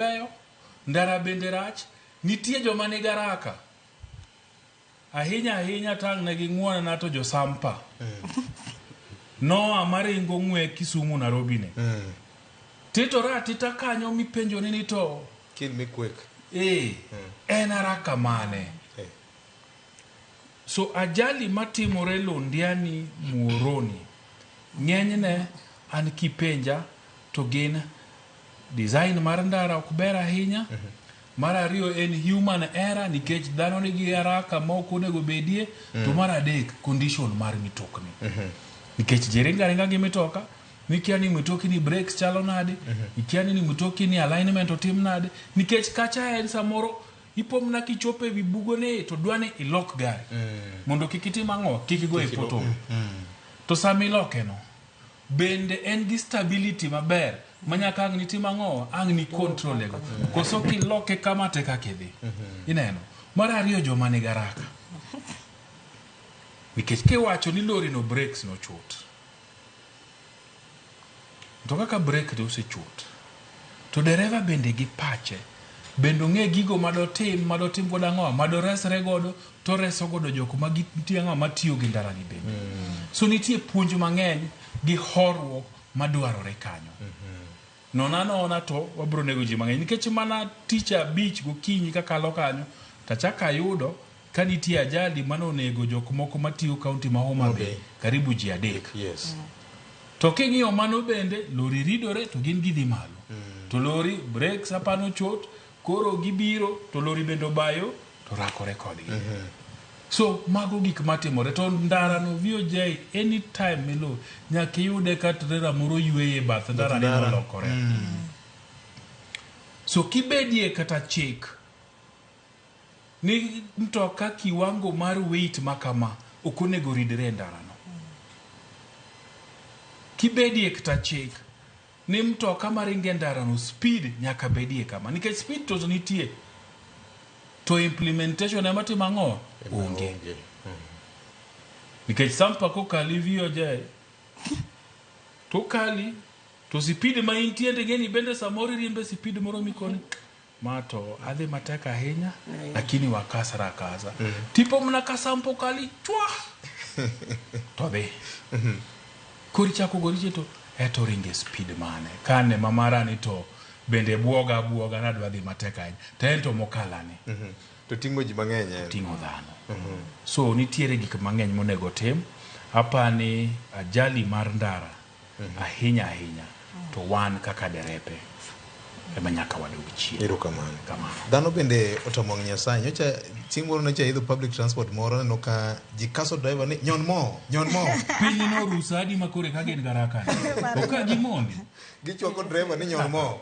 Beyo, ndara bende rach, nitie joma nigi haraka. Ahinya ahinya tang' ne ging'uonana to jo Sampa. Noa maringo ng'we Kisumu Nairobi ne. Titore atita kanyo mipenjoni ni to Kill me quick. eh, en haraka mane? Eh. So ajali matimore Londiani Muhoroni ng'enyne an kipenja to gin design mar ndara ok ber ahinya. Mar ariyo en human error nikech dhano nigi haraka ma ok onego bedie. To mar adek condition mar mitokni. Nikech ji ringo aringa gi mitoka mikia ni mitoki ni brakes chalo nade, ikia ni mitoki ni alignment otim nade, nikech kacha en samoro ipo mana kichopo ewi bugo ni to dwa ni ilok gari mondo kik itim ang'o, kik igo e pothole. To sama iloke no bende en gi stability maber manyaka ang' nitim ang'o, ang' ni control go. Koso kiloke kama te kaka idhi. Ineno. Mar ariyo joma nigi haraka. Nikech kiwacho ni lori no brakes nochot. To kaka brake to osechot. To dereva bende gi pache bende ong'e gigo madotim madotim godo ang'o madoresre godo to reso godo jok ma nitie ang'o matiyo gi ndara ni bende. So nitie puonj mang'eny gi horuok madwarore kanyo. Nona nona to wabro nego ji mang'eny nikech mana tich abich gokinyi kakalo kanyo tachako ayudo ka nitie ajali manonego jok moko matiyo kaunti ma Homa Bay karibu ji adek. Yes. To king'iyo mano bende lori ridore to gin gidhi malo. To lori brakes apano ochot koro gibiro to lori bende obayo to rakore kodgi. So mago gik matimore to ndara no VOJ anytime milo nyaka iyude ka trailer moro yweyo e bath ndara ni nolokore. So kibedie kata chik ni mtoka kiwango mar weight makama ok onego ridre e ndarano. Kibedie kata chik ni mtoka maringo e ndarano speed nyaka bedie kama nikech speed to nitie to implementation ema timo ang'o onge nikech sampa kokali VOJ to kali to speed ma intie ing'eni bende samoro iriembe speed moro mikoni ma to adhi matek ahinya lakini wakasra akasa tipo mana ka sampo kali chwa to dhi koro ichako gori chien to eto ringe speed mane kane ma marani to bende buoga buoga nadwa dhi matek ahinya to en to mokalani To ting'o ji mang'eny en. ting'o dhano so nitiere gik mang'eny monego tim apani ajali mar ndara ahinya ahinya to wan kaka derepe ema nyaka wadog chien Erokamano. Kamano. Dhano bende otamo wang' Nyasaye. Nyocha chieng' moro nyocha aidho public transport moro aneno ka ji kaso driver ni nyon mo, nyon mo. Piny noru sa adi ma koro eka gin garaka ni? Ok ka gimondi. Gichwako driver ni nyon mo.